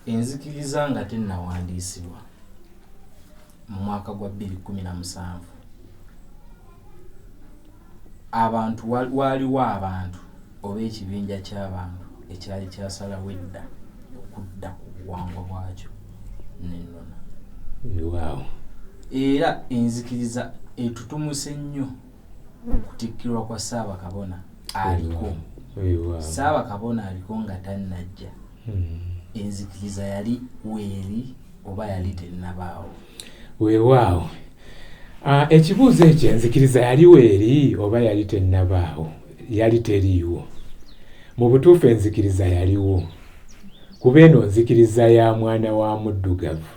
Enzikiriza nga tennawandiisibwa mu mwaka gwa 2017, abantu waaliwo abantu oba ekibinja ky'abantu ekyali kyasalawo edda okudda ku buwangwa bwakyo n'ennono. Weewaawo. Era enzikiriza etutumuse nnyo okutikkirwa kwa Ssaabakabona aliko. Weewaawo. Ssaabakabona aliko nga tannajja. Enzikiriza yali weeri oba yali tennabaawo? Weewaawo. Ekibuuzo ekyo, enzikiriza yali weeri oba yali tennabaawo, yali teriiwo? Mu butuufu enzikiriza yaliwo, kuba eno nzikiriza ya mwana wa muddugavu,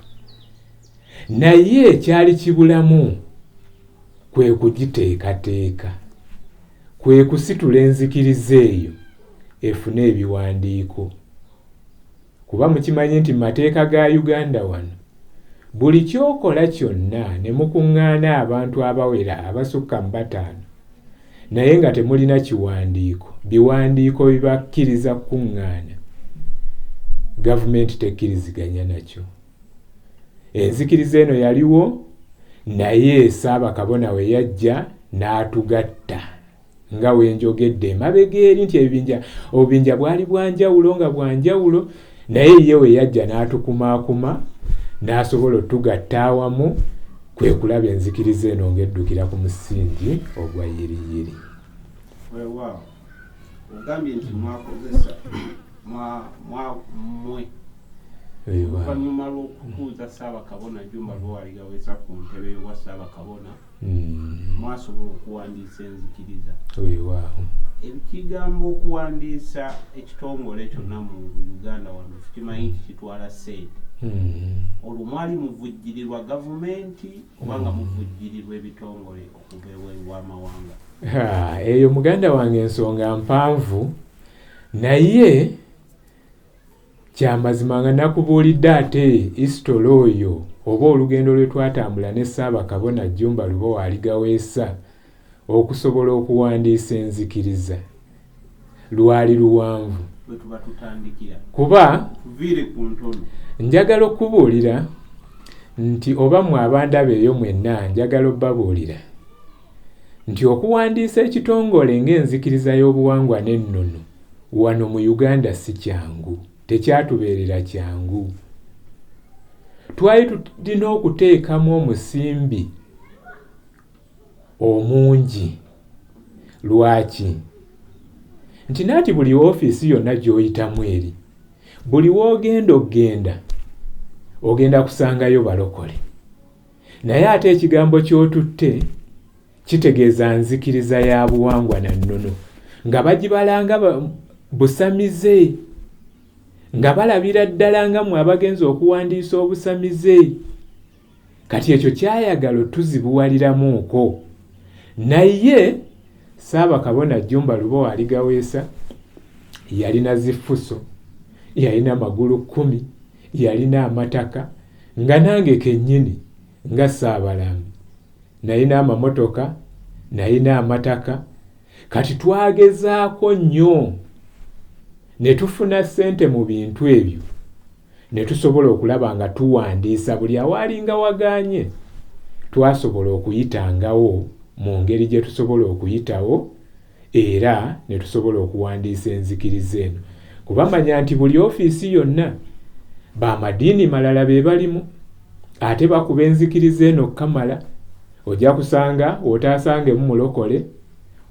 naye kyali kibulamu kwe kugiteekateeka, kwe kusitula enzikiriza eyo efune ebiwandiiko. Kuba mukimanyi nti mu mateeka ga Uganda wano, buli ky'okola kyonna ne mukuŋŋaana abantu abawera abasukka mu 5, naye nga temulina kiwandiiko, biwandiiko bibakkiriza kukuŋŋaana, gavumenti tekkiriziganya nakyo. Enzikiriza eno yaliwo, naye Ssaabakabona we yajja n'atugatta, nga we njogedde emabega eri nti obubinja bwali bwa njawulo nga bwa njawulo, naye ye we yajja n'atukumaakuma n'asobola otugatta awamu, kwe kulaba enzikiriza eno ng'eddukira ku musingi ogwa yiriyiri. Weewaawo, ogambye nti mwakozesa mmwe oluvannyuma lw'okutuuza Ssaabakabona Jjumba Lubowa Aligaweesa ku ntebe y'obwa Ssaabakabona, mwasobola okuwandiisa enzikiriza. Weewaawo. Ekigambo okuwandiisa ekitongole kyonna mu Uganda wano tukimanyi nti kitwala ssente. Olwo mwali muvujjirirwa gavumenti oba nga muvujjirirwa ebitongole okuva ebweru w'amawanga? Eyo muganda wange ensonga mpanvu, naye kyamazima nga nakubuulidde ate isitolo oyo oba olugendo lwe twatambula ne Ssaabakabona Jjumba Lubowa Aligaweesa okusobola okuwandiisa enzikiriza lwali luwanvu. Bwe tuba tutandikira. Kuba tuviire ku ntono. Njagala okubuulira nti oba mmwe abandaba eyo mwenna, njagala obbabuulira nti okuwandiisa ekitongole ng'enzikiriza y'obuwangwa n'ennono wano mu Uganda si kyangu, tekyatubeerera kyangu. Twali tulina okuteekamu omusimbi omungi. Lwaki? Nti naati buli ofiisi yonna gy'oyitamu eri, buli w'ogenda okugenda, ogenda kusangayo balokole. Naye ate ekigambo ky'otutte kitegeeza nzikiriza ya buwangwa na nnono, nga bagibalanga busamize, nga balabira ddala nga mmwe abagenza okuwandiisa obusamize. Kati ekyo kyayagala otuzibuwaliramuuko. Naye Ssaabakabona Jjumba Lubowa Aligaweesa yalina zifuso, yalina magulu 10, yalina amataka, nga nange kennyini nga Ssaabalambi nalina amamotoka, nalina amataka. Kati twagezaako nnyo ne tufuna ssente mu bintu ebyo, ne tusobola okulaba nga tuwandiisa buli awaalinga wagaanye. Twasobola okuyitangawo mu ngeri gye tusobola okuyitawo era ne tusobola okuwandiisa enzikiriza eno. Kubamanya nti buli ofiisi yonna bamadiini malala be balimu, ate bakuba enzikiriza eno kamala. Ojja kusanga w'otaasangemu mulokole,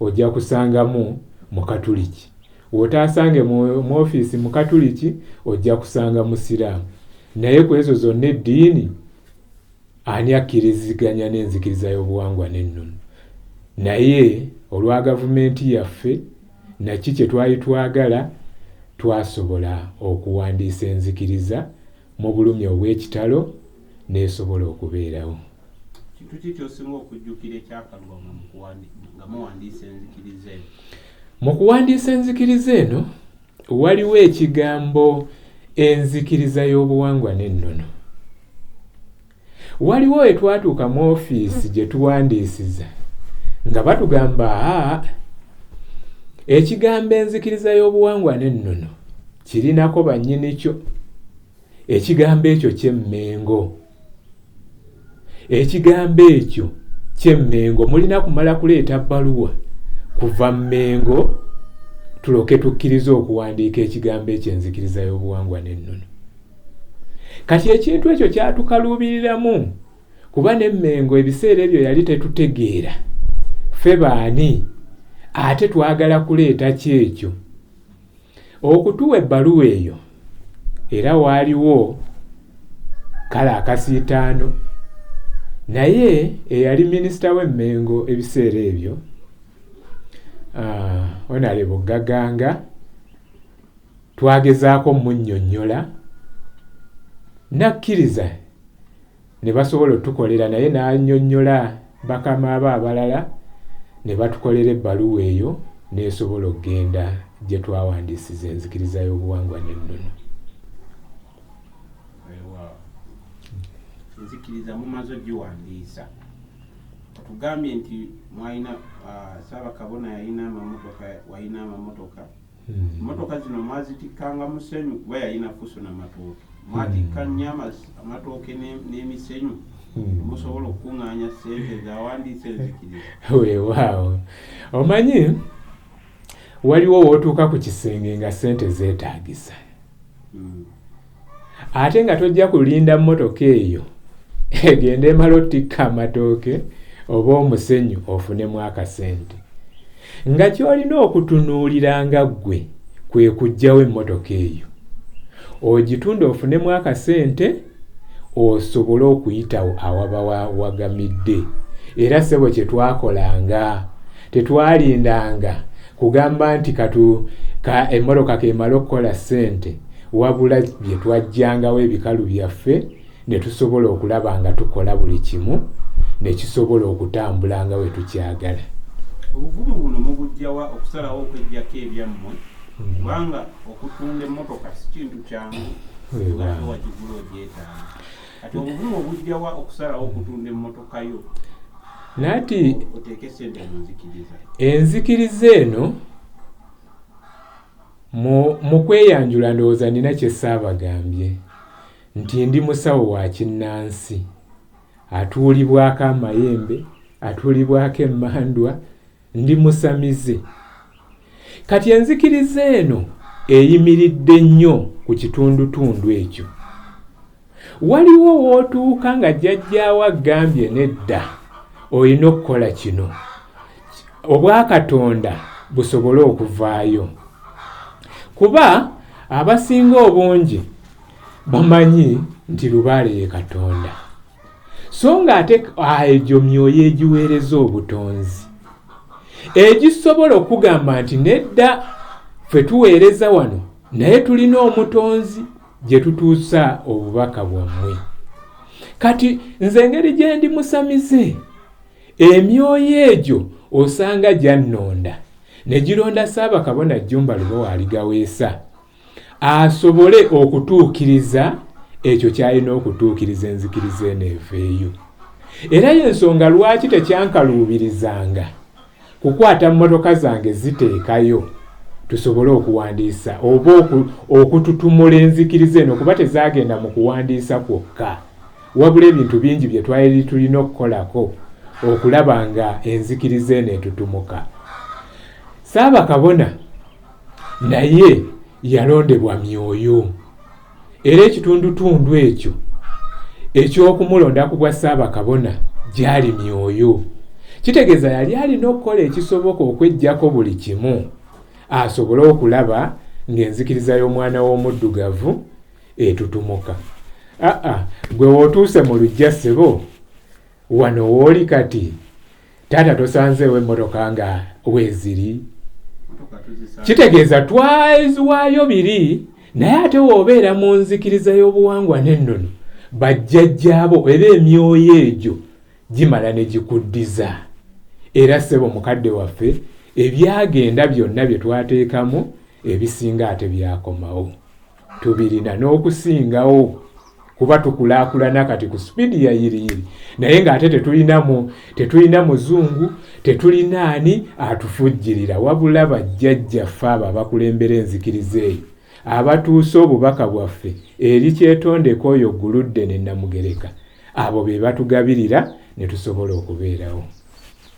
ojja kusangamu mukatuliki. W'otaasange mu ofiisi mukatuliki, ojja kusanga musiraamu. Naye ku ezo zonna eddiini, ani akkiriziganya n'enzikiriza y'obuwangwa n'ennono? Naye olwa gavumenti yaffe naki kye twali twagala, twasobola okuwandiisa enzikiriza mu bulumi obw'ekitalo n'esobola okubeerawo. Kintu ki ky'osinga okujjukira ekyakaluba nga muwandiisa enzikiriza eno? Mu kuwandiisa enzikiriza eno waliwo ekigambo enzikiriza y'obuwangwa n'ennono. Waliwo we twatuuka mu ofiisi gye tuwandiisiza nga batugamba aa ekigambo enzikiriza y'obuwangwa n'ennono kirinako bannyinikyo. Ekigambo ekyo ky'Emmengo, ekigambo ekyo ky'Emmengo, mulina kumala kuleeta bbaluwa kuva Mmengo tuloke tukkirize okuwandiika ekigambo ekyo enzikiriza y'obuwangwa n'ennono. Kati ekintu ekyo kyatukaluubiriramu, kuba n'Emmengo ebiseera ebyo yali tetutegeera ffe baani, ate twagala kuleeta ki ekyo. Okutuwa ebbaluwa eyo era waaliwo kale akasiitaano, naye eyali minisita w'Emmengo ebiseera ebyo Honorable Gaganga, twagezaako munnyonnyola n'akkiriza ne basobola otukolera, naye n'annyonnyola bakama be abalala ne batukolera ebbaluwa eyo n'esobola okugenda gye twawandiisiza enzikiriza y'obuwangwa n'ennono. Enzikiriza mumaze ogiwandiisa, otugambye nti mwalina Ssaabakabona yalina amamotoka, walina amamotoka. Emmotoka zino mwazitikkanga musenyu, kuba yalina fuso n'amatooke. Mwatikka nnyo amatooke n'emisenyu musobola okukuŋŋaanya ssente zawandiisa enzikiriza. Weewaawo, omanyi waliwo w'otuuka ku kisenge nga ssente zeetaagisa, ate nga tojja kulinda mmotoka eyo egende emala otikka amatooke oba omusenyu ofunemu akasente. Nga ky'olina okutunuulira nga ggwe kwe kuggyawo emmotoka eyo ogitunda ofunemu akasente osobole okuyitawo awaba wagamidde. Era ssebo kye twakolanga, tetwalindanga kugamba nti emmotoka kemala okukola ssente, wabula bye twajjangawo ebikalu byaffe ne tusobola okulaba nga tukola buli kimu ne kisobola okutambula nga bwe tukyagala. Obuvumu buno mubuggyawa okusalawo okweggyako ebyammwe? Kubanga okutunda emmotoka si kintu kyangu, nga wagigula ogyetaaga. Kati obuvumu obuggyawa okusalawo okutunda emmotoka yo Naati oteeke ssente mu nzikiriza? Enzikiriza eno mu kweyanjula ndowooza nina kye ssaabagambye nti ndi musawo wa kinnansi, atuulibwako amayembe, atuulibwako emmandwa, ndi musamize. Kati enzikiriza eno eyimiridde nnyo ku kitundutundu ekyo. Waliwo w'otuuka nga jjajjaawo agambye nedda, olina okukola kino, obwakatonda busobole okuvaayo. Kuba abasinga obungi bamanyi nti lubaale ye Katonda, so ng'ate egyo myoyo egiweereza obutonzi egisobola okugamba nti nedda, ffe tuweereza wano naye tulina omutonzi gye tutuusa obubaka bwammwe. Kati nze engeri gye ndi musamize, emyoyo egyo osanga gyannonda ne gironda Ssaabakabona Jjumba Lubowa Aligaweesa asobole okutuukiriza ekyo ky'alina okutuukiriza, enzikiriza eno eveeyo. Era y'ensonga lwaki tekyankaluubirizanga kukwata mmotoka zange ziteekayo tusobole okuwandiisa oba okututumula enzikiriza eno, kuba tezaagenda mu kuwandiisa kwokka, wabula ebintu bingi bye twali tulina okukolako okulaba nga enzikiriza eno etutumuka. Ssaabakabona naye yalondebwa myoyo, era ekitundutundu ekyo eky'okumulonda ku bwa Ssaabakabona gyali myoyo. Kitegeeza yali alina okukola ekisoboka okweggyako buli kimu asobole okulaba ng'enzikiriza y'omwana w'omuddugavu etutumuka. Aa, gwe w'otuuse mu luggya ssebo, wano w'oli kati, taata tosanzeewo emmotoka nga weeziri? Kitegeeza twaziwaayo biri, naye ate w'obeera mu nzikiriza y'obuwangwa n'ennono, bajjajjaabo era emyoyo egyo gimala ne gikuddiza. Era ssebo mukadde waffe, ebyagenda byonna bye twateekamu ebisinga ate byakomawo, tubirina n'okusingawo, kuba tukulaakulana kati ku sipiidi ya yiriyiri, naye ng'ate tetulina muzungu, tetulina ani atufujjirira, wabula bajjajjaffe abo abakulembera enzikiriza eyo. Abatuusa obubaka bwaffe eri kyetondeko oyo Gguluddene Namugereka, abo be batugabirira ne tusobola okubeerawo.